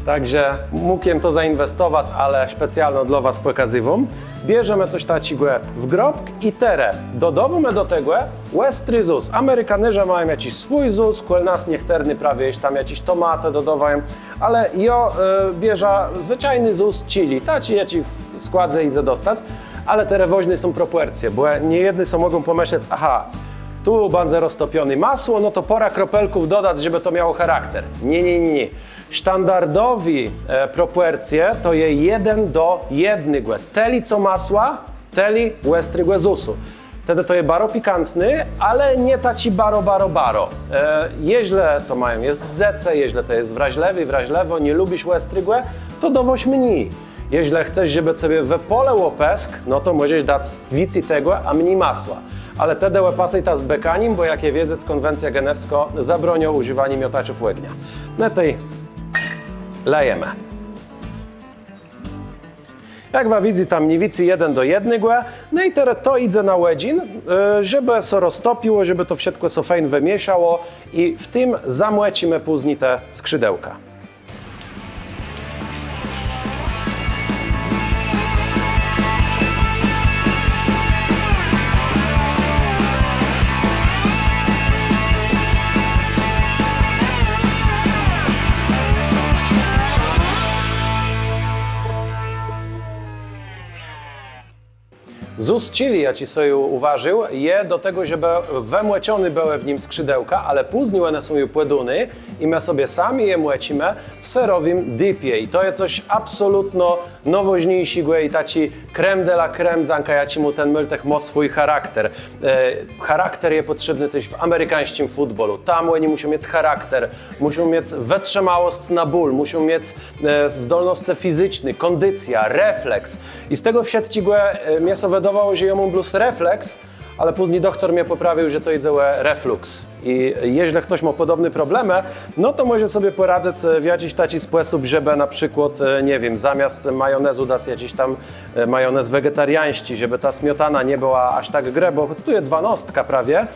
Tak że mógł jem to zainwestowac, ale specjalno dlô was pòkazywóm. Bierzemë cos taczégò w grôbk i terô dodôwómë do tegò òstri zós. Amerikanerzë mają jaczis swój zós, kòl nas niechtërny prawie jesz tam jaczés tomatë dodôwają, ale jô, e, bierzã zwëczajny zós chili, taczi, jaczi w składze jidze dostac, ale terô wôżné są propòrcje, bò niejedny so mògą pòmëslec, aha, tu bãdze roztopiony masło, no to pôrã kropelków dodac, żebë to miało charakter. Nié, nié, nié, nié. Sztandardowé, e, propòrcje to je jeden do jednégò. Tëli co masła, tëli òstrégò zósu. Tedë to je baro pikantné, ale nié taczi baro, baro, baro. E, jeżlë to mają jesc dzecë, jeżlë to je wrażlëwi, wrażlëwô, nie lubisz òstrégò, to dowôż mni. Jeżlë chcesz, żebë cebie wëpôlëło pësk, no to mòżesz dac wicy tegò, a mni masła. Ale tedë òpasëj sã z bekanim, bò jak je wiedzec, kònwencjô genewskô zabrôniô ùżiwaniô miotaczów ògnia. No tej lejemë. Jak wa widzyta, mni wicy jeden do jednégò, no i terô to jidze na òdżin, e, żebë sã roztopiło, żebë to wszëtkò sã fejn wëmiészało i w tim zamòczimë pózni te skrzidełka. Zós chili, jaczi so ju ùwarził, je do tegò, żebë wëmòczoné bëłë w nim skrzidełka, ale pózni òne są ju pòdóné i më sobie sami je mòczimë w sérowim dipie. I to je cos absolutno nôwôżniészégò i taczi crème de la crème, dzãka jaczémù ten môltëch mô swój charakter. E, charakter je pòtrzébny téż w amerikańsczim fùtbòlu. Tam òni mùszą miec charakter, mùszą miec wëtrzimałosc na ból, mùszą miec e, zdolnoscë fizyczné, kòndicjô, refleks. I z tegò wszëtczégò, e, mie sã wëdôwało, że jô móm blós refleks, ale pózni dochtór mie pòprawił, że to jidze ò refluks. I jeżlë chtos mô pòdobné problemë, no to mòże sobie pòradzëc, e, w jaczis taczi spòsób, żebë na przikłôd, e, nie wiém, zamiast majonezu dac jaczis tam, e, majonez wegetariańsczi, żebë ta smiotana nie bëła aż tak grëbô, chòc tu je dwanôstka prawie.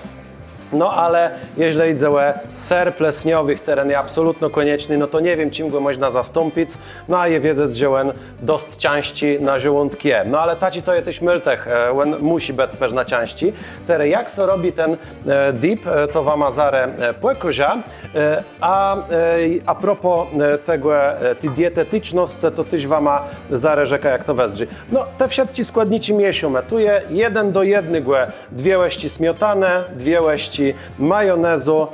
No ale jeżlë jidze ò sér plesniowi, chtëren je absolutno kònieczny, no to nie wiém, czim gò mòżna zastąpic, no a je wiedzec, że òn dosc cãżczi na żołądk je. No ale taczi to je téż môltëch, e, òn mùszi bëc përznã cãżczi. Terô jak sã robi ten, e, dip, e, to wama zarô, e, pòkôżã. E, a, e, a propos, e, tegò, e, ti dieteticznoscë, to téż wama zarô rzekã, jak to wëzdrzi. No, te wszëtczé składniczi miészómë. Tu je jeden do jednégò dwie łëżczi smiotanë, dwie łëżczi majonezu.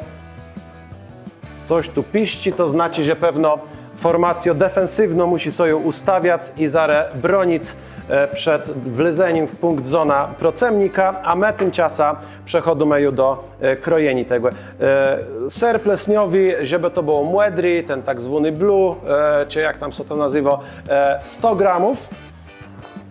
Cos tu piszczi, to znaczi, że pewno fòrmacjô defensywnô mùszi sã ju ùstawiac i zarô bronic, e, przed wlezenim w pùnkt zona procëmnika, a më timczasã przechòdzymë ju do, e, krojeniô tegò. E, sér plesniowi, żebë to bëło mòdri, ten tak zwóny blue, e, czë jak tam sã to nazéwô, e, sto gramów.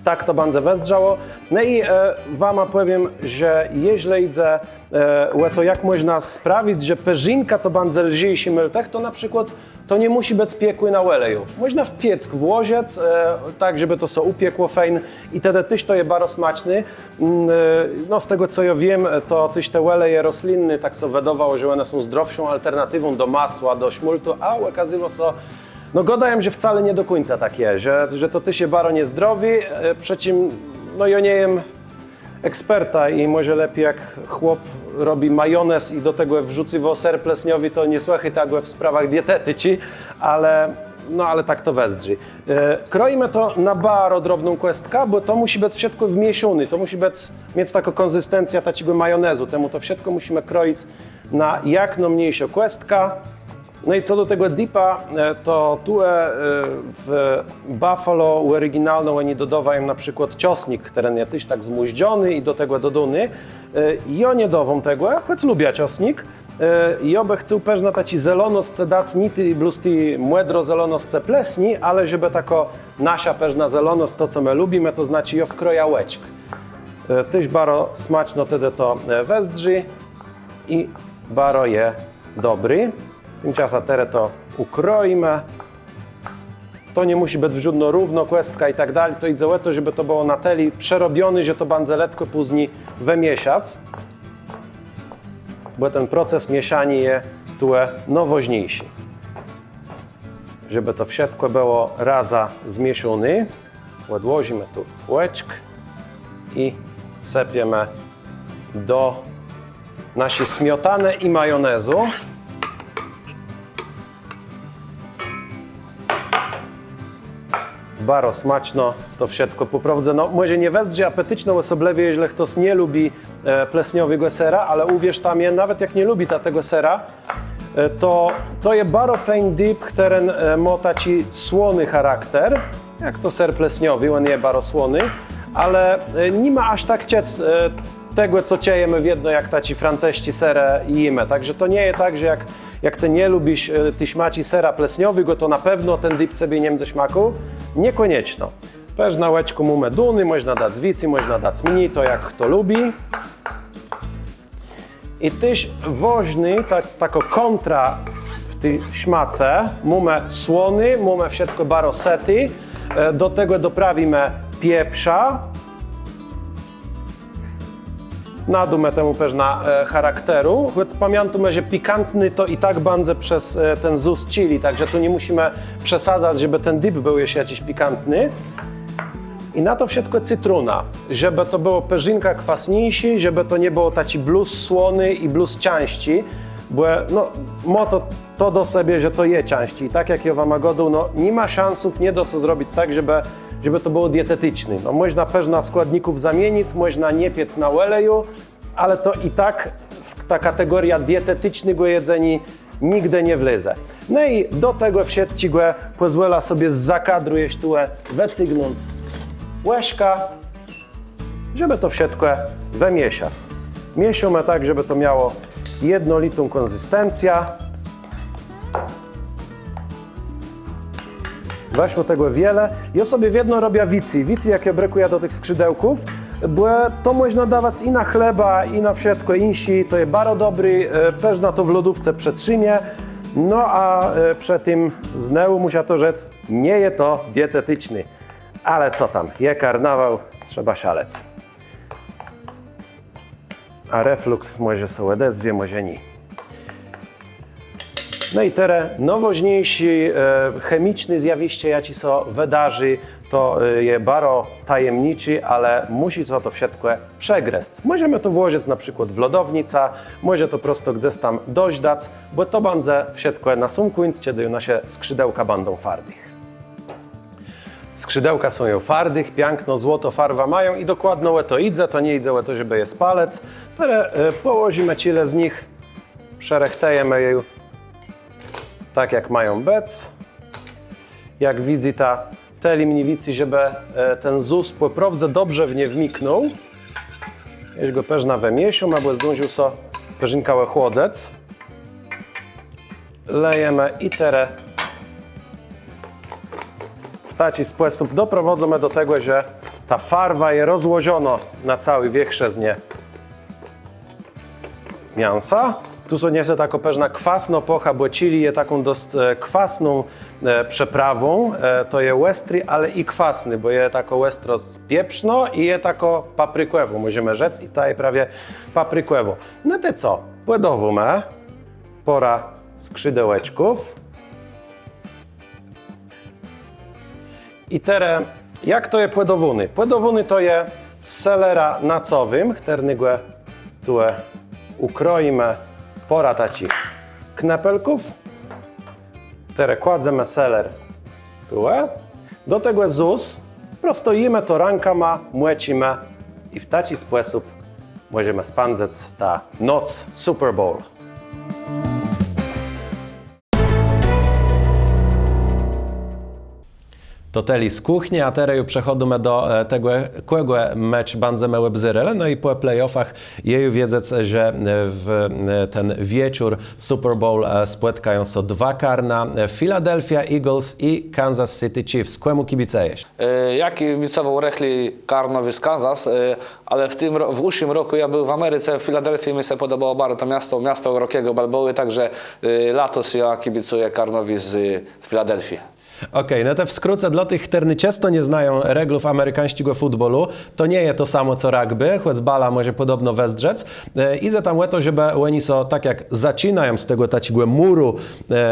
Tak to bãdze wëzdrzało. No i, e, wama pòwiém, że jeżlë jidze, e, ò to, jak mòżna sprawic, że përzinkã to bãdze lżészé môltëch, to na przikłôd to nie mùszi bëc piekłé na òleju. Mòżna w piéck włożëc, e, tak, żebë to sã ùpiekło fejn i tedë téż to je baro smaczné. Mm, e, no, z tegò, co jô wiém, to téż te òleje roslinné, tak sã wëdôwało, że òne są zdrowszą alternatiwą do masła, do szmôłtu, a òkôzało sã, no, gôdają, że wcale nié do kùńca tak je, że, że to téż je baro niezdrowi, e, przë czim, no, jô nie jem ekspertã i mòże lepi, jak chłop robi majonez i do tegò wrzucywô sér plesniowi, to nie słëchôjta gò w sprawach dieteticzi, ale, no, ale tak to wëzdrzi. E, krojimë to na baro drobną kòstkã, bò to mùszi bëc wszëtkò wmiészóné, to mùszi bëc, miec taką kònsystencjã taczégò majonezu, temù to wszëtkò mùszimë krojic na jak nômniészą kòstkã. No i co do tegò dipa, e, to tu, e, e, w Buffalo òriginalno òni dodôwają na przëkłôd czosnik, chtëren je téż tak zmùżdżony i do tegò dodóny. E, jô nie dôwóm tegò, chòc lubiã czosnik. E, jô bë chcôł përznã taczi zelonoscë dac, nié ti, blós ti mòdrozelonoscë plesni, ale żebë takô naszô përznã zelonosc, to co më lubimë, to znaczi jô wkrojã òczk. E, téż baro smaczno tedë to, e, wëzdrzi i baro je dobri. Timczasã terô to ùkrojimë. To nie mùszi bëc żódnô równo kòstka i tak dali. To jidze ò to, żebë to bëło na tëli przerobioné, że to bãdze letkò pózni wëmieszac. Bò ten proces mieszaniô je tu nôwôżniészi. Żebë to wszëtkò bëło razã zmiészóné. Òdłożimë tu òczk i sëpiemë do naszi smiotanë i majonezu. Baro smaczno to wszëtkò pò prôwdze. No, mòże nie wëzdrzi apetitno, òsoblëwie jeżlë chtos nie lubi, e, plesniowégò sera, ale ùwierzta mie, nawet jak nie lubita tegò sera, e, to, to je baro fejn dip, chtëren, e, mô taczi słony charakter, jak to ser plesniowi, òn je baro słony, ale, e, ni ma jaż tak czëc, e, tegò, co czëjemë wiedno, jak taczi francësczi ser jémë. Tak że to nie je tak, że jak, jak të nie lubisz, e, ti smaczi sera plesniowégò, to na pewno ten dip cebie nie mdze smakôł. Niekònieczno. Përznã òczkù mómë dóné, mòżna dac wicy, mòżna dac mni, to jak chto lubi. I téż wôżny, ta, takô kòntra w ti smace. Mómë słony, mómë wszëtkò baro sëté. E, do tegò doprawimë pieprza. Nadómë temù përznã, e, charakteru. Chòc pamiãtôjmë, że pikantny to i tak bãdze przez, e, ten zós chili, tak że tu nie mùszimë przesadzac, żebë ten dip béł jesz jaczis pikantny. I na to wszëtkò cytruna, żebë to bëło përzinkã kwasniészé, żebë to nie bëło taczé blós słoné i blós cãżczé, bò, no, mô to, to do sebie, że to je cãżczé. I tak jak jô wama gôdôł, no, ni ma szansów, nie dô sã zrobic tak, żebë, żebë to bëło dieteticzné. No, mòżna përznã składników zamienic, mòżna nie piec na òleju, ale to i tak w, ta kategóriô dietetycznégò jedzeniô nigdë nie wlezë. No i do tegò wszëtczégò pòzwòlã sobie zza kadru jesz tu wëcygnąc łëżkã, żebë to wszëtkò wëmieszac. Miészómë tak, żebë to miało jednolitą kònzystencjã. Wëszło tegò wiele. Jô sobie wiedno robiã wicy, wicy jak jô brëkùjã do tëch skrzidełków, bò to mòżna dawac i na chleba, i na wszëtkò jinszé. To je baro dobré, e, përznã to w lodówce przetrzimie. No a, e, przë tim znowù mùszã to rzec, nie je to dieteticzné. Ale co tam, je karnawôł, trzeba szalec. A refluks mòże sã òdezwie, mòże nié. No i terô nôwôżniészé, e, chemiczné zjawiszcze, jaczé sã wëdarzi, to, e, je baro tajemniczé, ale mùszi sã to wszëtkò przegrëzc. Mòżemë to włożëc na przikłôd w lodownicã, mòże to prosto gdzes tam dożdac, bò to bãdze wszëtkò na sóm kùńc, czedë ju nasze skrzidełka bãdą fardich. Skrzidełka są ju fardich, piãkną złotą farwã mają i dokładno ò to jidze, to nie jidze ò to, żebë je spalëc. Terô, e, pòłożimë czile z nich, przërëchtëjemë je ju tak, jak mają bëc. Jak widzyta, tëli mni wicy, żebë, e, ten zós pò prôwdze dobrze w nie wniknął. Jesz gò përznã wëmiészóm, abò zdążił sã përzinkã òchłodzëc. Lejemë i terô w taczi spòsób doprowôdzómë do tegò, że ta farwa je rozłożonô na całi wiéchrzëznie miãsa. Tu sã niese takô përznã kwasnô pôcha, bò chili je taką dosc, e, kwasną, e, przëprawą. E, to je òstri, ale i kwasny, bò je takô òstrosc pieprznô i je takô paprikòwô, mòżemë rzec, i ta je prawie paprikòwô. No tej co? Pòdôwómë pôrã skrzidełeczków. I terô, jak to je pòdôwóné? Pòdôwóné to je z selerã nacowim, chtërnégò tu ùkrojimë pôrã taczich knëpelków. Terô kładzemë seler tu. Do tegò zós prosto jémë to rãkama, mòczimë i w taczi spòsób mòżemë spãdzëc tã noc Super Bowl. To tëli z kùchni, a terô ju przechòdzymë do e, tegò, kògò mecz bãdzemë òbzérelë. No i pò playoffach je ju wiedzec, że e, w e, ten wieczór Super Bowl e, spòtkają sã dwa karna, e, Philadelphia Eagles i Kansas City Chiefs. Kòmù kibicëjesz? E, jô kibicowôł rëchli karnowi z Kansas, e, ale w tim ro-, w ùszłim rokù jô béł w Americe, w Filadelfii, mie sã pòdobało baro to miasto, miasto Rockiego Balboë, tak że e, latos jô kibicëjã karnowi z Filadelfii. Òkej, no to w skrócë dlô tëch, chtërny czësto nie znają reglów amerikańsczégò fùtbòlu, to nie je to samò co rugby, chòc bala mòże pòdobno wëzdrzec. E, jidze tam ò to, żebë òni sã, tak jak zaczinają z tegò taczégò mùru e,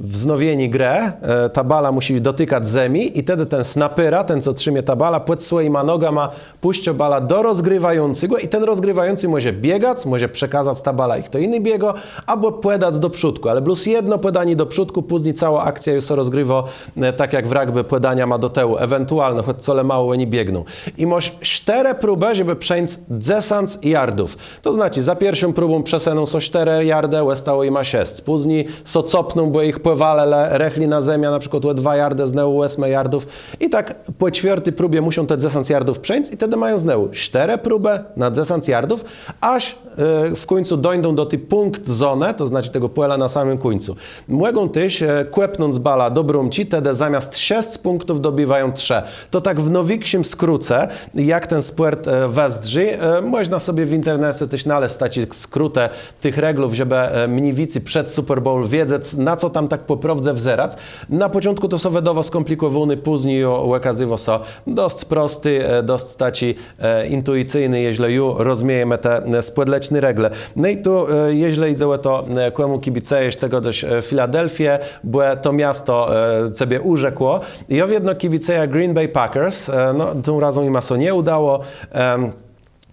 wznowieniô grë, e, ta bala mùszi dotikac zemi i tedë ten snapera, ten co trzimie ta bala, pòd swòjima nogama pùszczô balã do rozgriwającégò i ten rozgriwający mòże biegac, mòże przekazac ta bala i chto jiny biegô, abò pòdac do przódkù, ale blós jedno pòdanié do przódkù, pózni całô akcjô ju sã rozgriwô e, tak jak w rugby, pòdaniama do tëłu, ewentualno, chòc colemało òni biegną. I môsz sztërë próbë, żebë przeńc dzesãc jardów. To znaczi, za pierszą próbą przesëną sã sztërë jardë, òstało jima szesc. Pózni sã copną, bò jich pòwalëlë rëchli na zemiã, na przikłôd ò dwa jardë, znowù òsmë jardów. I tak pò czwiôrti próbie mùszą te dzesãc jardów przeńc i tedë mają znowù sztërë próbë na dzesãc jardów, jaż e, w kùńcu dóńdą do ti pùnkt zonë, to znaczi tegò pòla na samim kùńcu. Mògą téż e, kòpnąc balã do brómczi, tedë zamiast szesc pùnktów dobiwają trzë. To tak w nôwikszim skrócë, jak ten spòrt e, wëzdrzi. E, mòżna sobie w internece téż nalezc taczé skrótë tëch reglów, żebë e, mni wicy przed Super Bowl wiedzec, na co tam tak pò prôwdze wzerac. Na pòczątkù to sã wëdôwô skòmplikòwóné, pózni ju òkazywô sã dosc prosti, e, dosc taczi e, intuicyjny, jeżlë ju rozmiejemë te e, spòdleczné regle. No i tu, e, jeżlë jidze ò to, e, kòmù kibicëjesz, të gôdôsz e, Filadelfiã, bò to miasto e, cebie ùrzekło. Jô wiedno kibicëjã Green Bay Packers, e, no, tą razą jima sã nie ùdało. Em,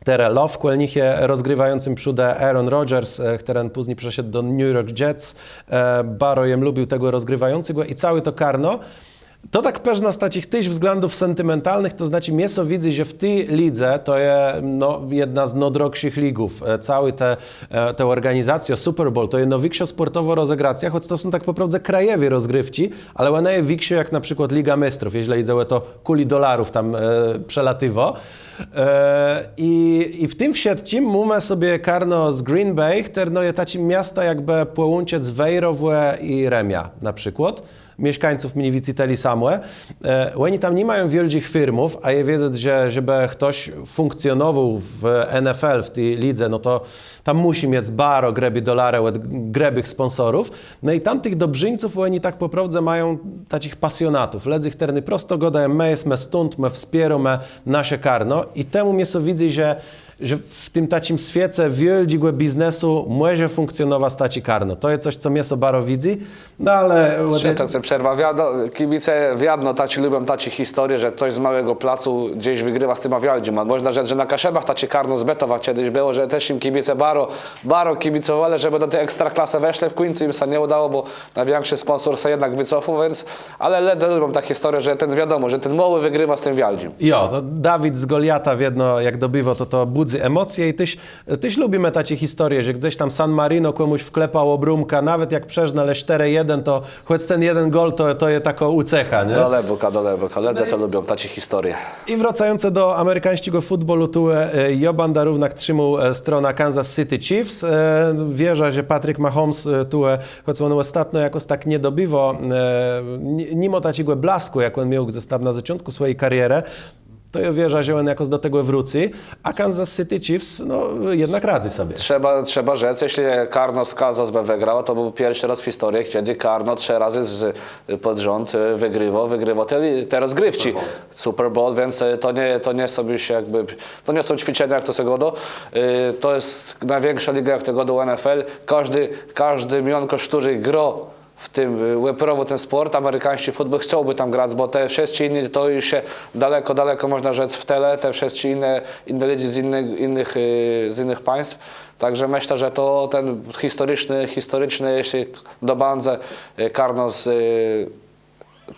Terô love kòl nich je rozgriwającym przódë, Aaron Rodgers, e, chtëren pózni przeszedł do New York Jets. E, baro jem lubił tegò rozgriwającégò i całé to karno. To tak pewno z taczich téż wzglãdów sentimentalnëch, to znaczi mie sã widzy, że w ti lidze, to je no, jedna z nôdroższich ligów, e, całô te, e, te òrganizacjô, Super Bowl, to je nôwikszô spòrtowô rozegracjô, chòc to są tak pò prôwdze krajowé rozgriwczi, ale òna je wikszô jak na przikłôd Liga Méstrów, jeżlë jidze ò to, kùli dolarów tam e, przelatiwô. E, i, I w tim wszëtczim mómë sobie karno z Green Bay, chtërno je taczim miastã jakbë pòłączëc Wejrowò i Rëmiã na przikłôd. Mieszkańców mni wicy tëli samò. E, òni tam ni mają wiôldżich firmów, a je wiedzec, że żebë chtos fùnkcjonowôł w N F L, w ti lidze, no to tam mùszi miec baro grëbé dolarë òd grëbëch spònsorów. No i tam tëch dobrzińców òni tak pò prôwdze mają taczich pasjonatów, lëdzy, chtërny prosto gôdają, më jesmë stąd, më wspiérómë nasze karno i temù mie sã widzy, że że w tim taczim swiece wiôldżégò biznesu mòże fùnkcjonowac taczé karno. To je cos, co mie sã baro widzy, no ale... Że tak, to przerwa. Wiado-, kibice wiedno taczi lubią taczé historie, że chtos z môłégò placu gdzes wëgriwô z tima wiôldżima. Mòżna rzec, że na Kaszëbach taczé karno z Bëtowa czedës bëło, że téż jim kibice baro, baro kibicowelë, żebë do ti Ekstraklasë weszlë. W kùńcu jim sã nie ùdało, bò nôwikszi spònsor sã jednak wëcofôł, wiãc, ale lëdze lubią tã historiã, że ten, wiadomò, że ten môłi wëgriwô z tim wiôldżim. Jo, to Dawid z Goliatã wiedno, jak dobiwô, to, to bùdzy emòcje i téż, téż lubimë taczé historie, że gdzes tam San Marino kòmùs wklepało brómkã, nawet jak przegrelë sztërë jeden, to chòc ten jeden gól, to, to je takô ùcecha, nié? Dalëbóg, dalëbóg, lëdze to lubią, taczé historie. I wracającë do amerikańsczégò fùtbòlu, tu e, jô bãdã równak trzimôł e, stronã Kansas City Chiefs. E, wierzã, że Patrick Mahomes e, tu e, chòc òn òstatno jakòs tak nie dobiwô, e, ni-, nimò taczégò blaskù, jak òn miôł gdzes tam na zôczątkù swòji karierë, to jô wierzã, że òn jakòs do tegò wrócy, a Kansas City Chiefs, no, jednak radzy sobie. Trzeba, trzeba rzec, jeżlë karno z Kansas bë wëgrało, to béłbë pierszi rôz w historie, czedë karno trzë razë z, pòd rząd e, wëgriwô, wëgriwô te, te rozgriwczi. Super Bowl, wiãc e, to nie, to nie są ju jakbë, to nie są cwiczenia, jak to sã gôdô. E, to je nôwikszô liga, jak to gôdô, N F L. Kòżdi, kòżdi miónkôrz, chtëren grô w tim, e, òperowôł ten spòrt, amerikańsczi fùtbòl, chcôłbë tam grac, bò te wszëtczé jinné to ju je dalekò, dalekò, mòżna rzec, w tële, te wszëtczé jinné, jinné lëdze z jinëch, jinëch, e, z jinëch państw. Tak że mëszlã, że to ten historiczny, historiczny, jeżlë dobãdze e, karno z, e,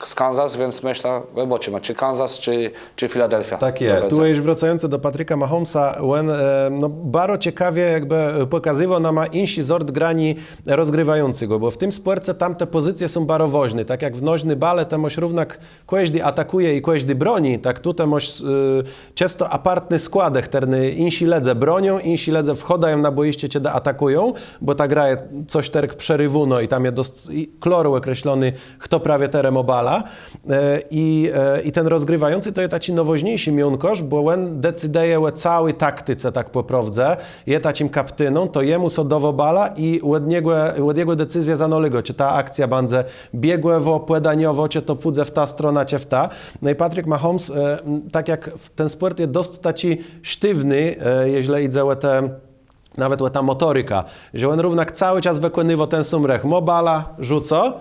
z Kansas, więc mëszlã, òbôczimë, czë Kansas, czë, czë Filadelfia. Tak je. Tu jesz wrôcającë do Patricka Mahomesa, òn, e, no, baro cekawie jakbë pòkazywôł nama jinszi zort graniô rozgriwającégò, bò w tim spòrce tamte pòzycje są baro wôżné. Tak jak w nożny balë, tam môsz równak kòżdi atakùje i kòżdi broni, tak tu të môsz, e, czãsto apartné składë, chtërne jinszi lëdze bronią, jinszi lëdze wchôdają na bòjiszcze, czedë atakùją, bò ta gra je cos terô przeriwónô i tam je dosc i klôr òkresloné, chto prawie terô mô balã. E, i, e, i ten rozgriwający to je taczi nôwôżniészi miónkôrz, bò òn decydëje ò całi taktice, tak pò prôwdze. Je taczim kapitaną, to jemù sã dôwô bala i òd niegò, òd jegò decyzje zanôlégô, czë ta akcjô bãdze biegòwô, pòdaniowô, czë to pùdze w tã stronã, czë w tã. No i Patrick Mahomes, e, m, tak jak w-, ten spòrt je dosc taczi sztiwny, e, jeżlë jidze ò te, nawet ò tã mòtorikã, że òn równak całi czas wëkònywô ten sóm rëch. Mô balã, rzucô,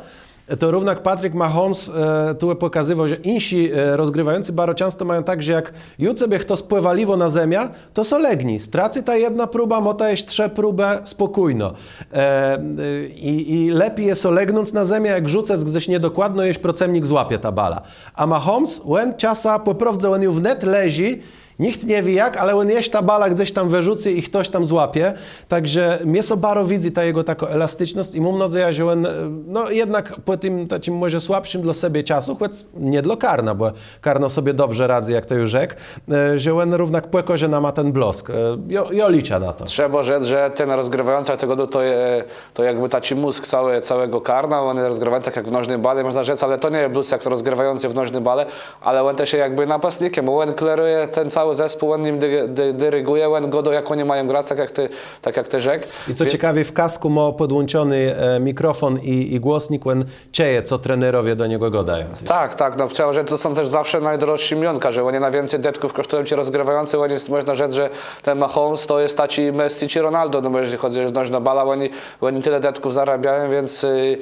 to równak Patrick Mahomes, e, tu pòkazywôł, że jinszi, e, rozgriwający baro czãsto mają tak, że jak ju cebie chtos pòwaliwô na zemiã, to sã legnij. Stracy ta jedna próba, mô ta jesz trzë próbë, spòkójno. E, e, i, i lepi je sã legnąc na zemiã, jak rzucëc gdzes niedokładno, jesz procëmnik złapie tã balã. A Mahomes, òn czasã, pò prôwdze, òn ju wnet leżi, nicht nie wié jak, ale òn jesz tã balã gdzes tam wërzucy i chtos tam złapie. Tak że mie sã baro widzy ta jegò takô elasticznosc i móm nôdzejã, że òn, e, no, jednak pò tim taczim mòże słabszim dlô sebie czasu, chòc nié dlô karna, bò karno sobie dobrze radzy, jak të ju rzekł, e, że òn równak pòkôże nama ten blôsk. E, jô, jô liczã na to. Trzeba rzec, że ten rozgriwający tegò, to je, to jakbë taczi mózg całé, całégò karna, òn rozgriwô tak jak w nożnym bale, mòżna rzec, ale to nie je blós jak to rozgriwający w nożnym bale, ale òn téż je jakbë napastnikiem, bò òn klerëje ten całi zespół, òn nim di-, di-, dirigùje, òn gôdô, jak òni mają grac, tak jak të, tak jak të rzekł. I co cekawie, w kaskù mô pòdłączony, e, mikrofón i, i głosnik, òn czëje, co trenerowie do niegò gôdają. Tak, tak, no, trzeba rzec, to są téż zawsze nôdrôższi miónka, że òni nôwicy dëtków kòsztëją, ti rozgriwający, òni, mòżna rzec, że ten Mahomes to je taczi Messi czë Ronaldo, no bò jeżlë chòdzy ò nożną balã, òni, òni tëli dëtków zarôbiają, więc, y,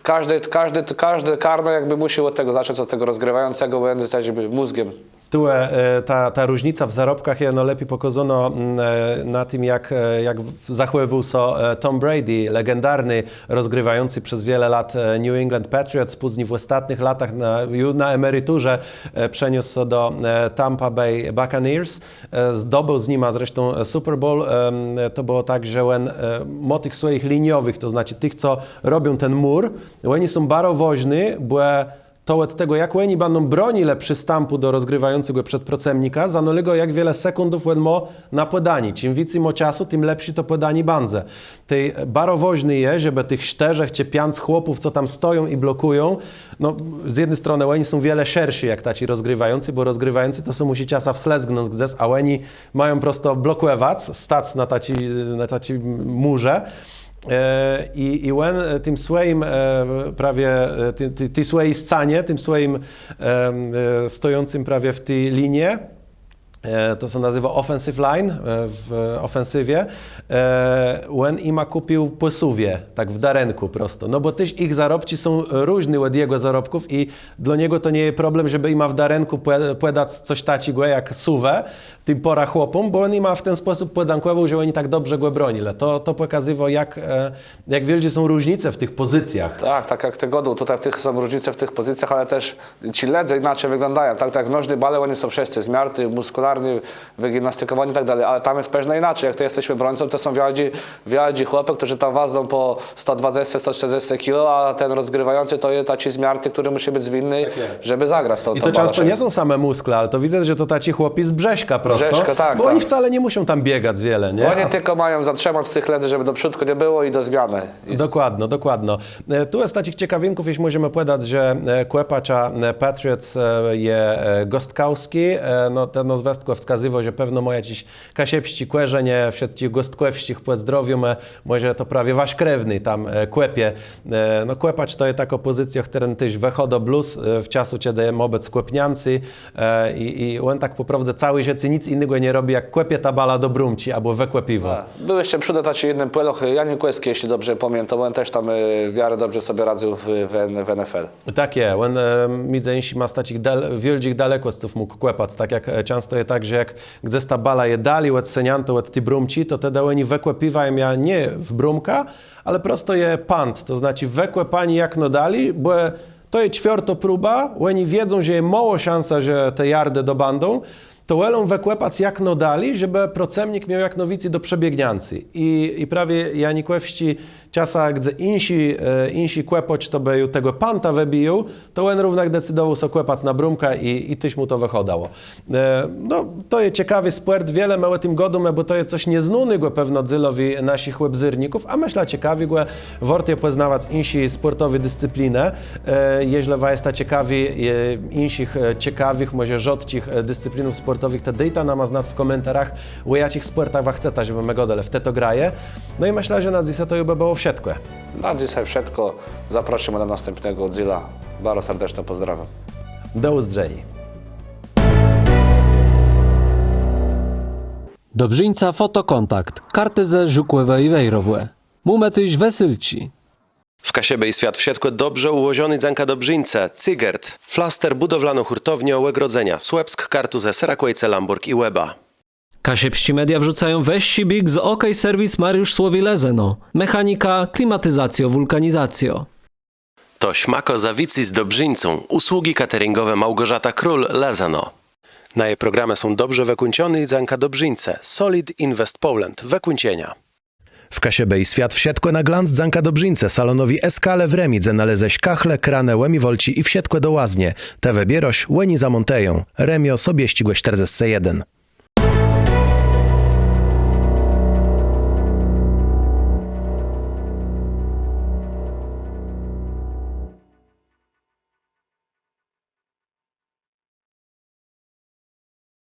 kòżdi, kòżdi, kòżdi karno jakbë mùszôł òd tegò zacząc, òd tegò rozgriwającégò, bò òn je taczi mózgã. Tu, e, ta, ta różnica w zarobkach je, no, lepi pòkôzónô, mm, e, na tim, jak, e, jak w-, zachòwiwôł sã, e, Tom Brady, legendarny rozgriwający przez wiele lat, e, New England Patriots, pózni w òstatnëch latach na, ju na emeriturze, e, przeniósł sã do, e, Tampa Bay Buccaneers. E, zdobéł z nima zresztą, e, Super Bowl. Em, to bëło tak, że òn, e, mô tëch swòjich liniowëch, to znaczi tëch, co robią ten mùr, òni są baro wôżny, bò to òd tegò, jak òni bãdą bronilë przistãpù do rozgriwającégò przed procëmnikã, zanôlégô, jak wiele sekùndów òn mô na pòdanié. Czim wicy mô czasu, tim lepszé to pòdanié bãdze. Tej baro wôżné je, żebë tëch sztërzech czë piãc chłopów, co tam stoją i blokùją, no, z jedny stronë òni są wiele szerszi jak taczi rozgriwający, bò rozgriwający to sã mùszi czasã wslëzgnąc gdzes, a òni mają prosto blokòwac, stac na taczi, na taczi mùrze. E, i, i òn, e, tim swòjim, e, prawie, e, ti, ti, ti swòji scanie, tim swòjim, e, e, stojącym prawie w ti linie, e, to sã nazéwô offensive line, e, w òfensywie, e, òn jima kùpił pòsëwie, tak w darënkù prosto. No bò téż jich zarobczi są różné òd jegò zarobków i dlô niegò to nie je problem, żebë jima w darënkù pò-, pòdac cos taczégò jak sëwë, tim pôrã chłopóm, bò òn jima w ten spòsób pòdzãkòwôł, że òni tak dobrze gò bronilë. To, to pòkazywô, jak, e, jak wiôldżé są różnice w tëch pòzycjach. Tak, tak jak të gôdôł, tutaj w tëch są różnice w tëch pòzycjach, ale téż ti lëdze jinaczi wëglądają. Tak, tak jak w nożny balë, òni są wszëtcë zmiarti, mùskùlarny, wëgimnastikòwóny i tak dali, ale tam je pewno jinaczi. Jak të jes bróńcą, to są wiôldżi, wiôldżi chłopi, chtërny tam ważą pò sto dwadzesce, sto trzëdzesce kilo, a ten rozgriwający to je taczi zmiarti, chtëren mùszi bëc zwinny, żebë zagrac to. I to czãsto nie są same mùskle, ale to widzã, że to taczi chłopi z brzëszkã prosto, brzëszkã, tak, bò òni wcale nie mùszą tam biegac wiele, nié? Òni tëlkò mają zatrzëmac tëch lëdzy, żebë do przódkù nie bëło i do zmianë. Dokładno, dokładno. E, tu z taczich cekawinków jesz mòżemë pòwiedzec, że, e, kòpacz, e, Patriots, e, je, e, gòstkòwsczi, e, no, to nôzwëskò wskazywô, że pewno mô jaczés kaszëbsczé kòrzenie, wszëtczich gòstkòwsczich pòzdrôwiómë, mòże to prawie wasz krewny tam, e, kòpie. E, no, kòpacz to je takô pòzycjô, chtërna téż wëchôdô blós, e, w czasu, czedë mô bëc kòpniãcé, e, i, i òn tak pò prôwdze całé żëcé nic jinégò nie robi, jak kòpie tã balã do brómczi abò wëkòpiwô. A, béł jesz przódë taczi jeden pòlôch, Janikòwsczi, jeżlë dobrze pamiãtóm, òn téż tam, e, w miarã dobrze sobie radzył w, w N-, w N F L. Tak je, òn, e, midzë jinszima z taczich dal-, wiôldżich dalekòsców mógł kòpac, tak jak, e, czãsto je tak, że jak gdzes ta bala je dali òdsëniãtô òd ti brómczi, to tedë òni wëkòpiwają jã nié w brómkã, ale prosto je punt, to znaczi wëkòpanié jak nôdali, bò To je czwiôrtô próba, òni wiedzą, że je môłô szansa, że te jardë dobãdą, to wòlą wëkòpac jak nôdali, żebë procëmnik miôł jak nôwicy do przebiegniãcô. I, i prawie Janikòwsczi czasã, gdze jinszi, e, jinszi kòpôcz to bë ju tegò pãta wëbijôł, to òn równak decydowôł sã kòpac na brómkã i, i téż mù to wëchôdało. E, no, to je cekawi spòrt, wiele më ò tim gôdómë, bò to je cos nieznónégò pewno dzélowi naszich òbzérników, a mëszlã cekawégò, wôrt je pòznawac jinszé spòrtowé discyplinë. E, jeżlë wa jesta cekawi, e, jinszich, e, cekawëch, mòże rzôdczich, e, discyplinów spòrtowëch, to dôjta nama znac w kòmentarach, ò jaczich spòrtach wa chceta, żebë më gôdelë w Tej to graje. No i mëszlã, że na dzysô to ju bë bëło wszëtkò. Na dzysô wszëtkò. Zaprôszómë do nôstãpnégò dzéla. Baro serdeczno pòzdrôwióm. Do ùzdrzeniô. Dobrzińca Fotokontakt. Kartuzë, Żukòwò i Wejrowò. Mómë téż wësyłczi. W Kaszëbë i Swiat wszëtkò dobrze ùłożoné dzãka dobrzińcë Cygert, flaster, bùdowlanô hùrtowniô, ògrodzenia, Słëpsk, Kartuzë, Serakòjce, Lãbòrg i Łeba. Kaszëbsczé media wrzucają wëższi biég z OK Serwis Mariusz Słowi, Lëzëno. Mechanika, klimatizacjô, wùlkanizacjô. To szmakô za wicy z dobrzińcą. Usługi cateringowe Małgorzata Król, Lëzëno. Naje programë są dobrze wëkùńczoné dzãka dobrzińcë Solid Invest Poland. Wëkùńczenia. W Kaszëbë i Swiat wszëtkò na glanc dzãka dobrzińcë salonowi Eskale w Rëmi, dze nalézesz kachle, kranë, ùmiwalczi i wszëtkò do łaznie. Të wëbiérôsz, òni zamòntëją. Rëmiô, Sobiesczégò sztërdzescë jeden.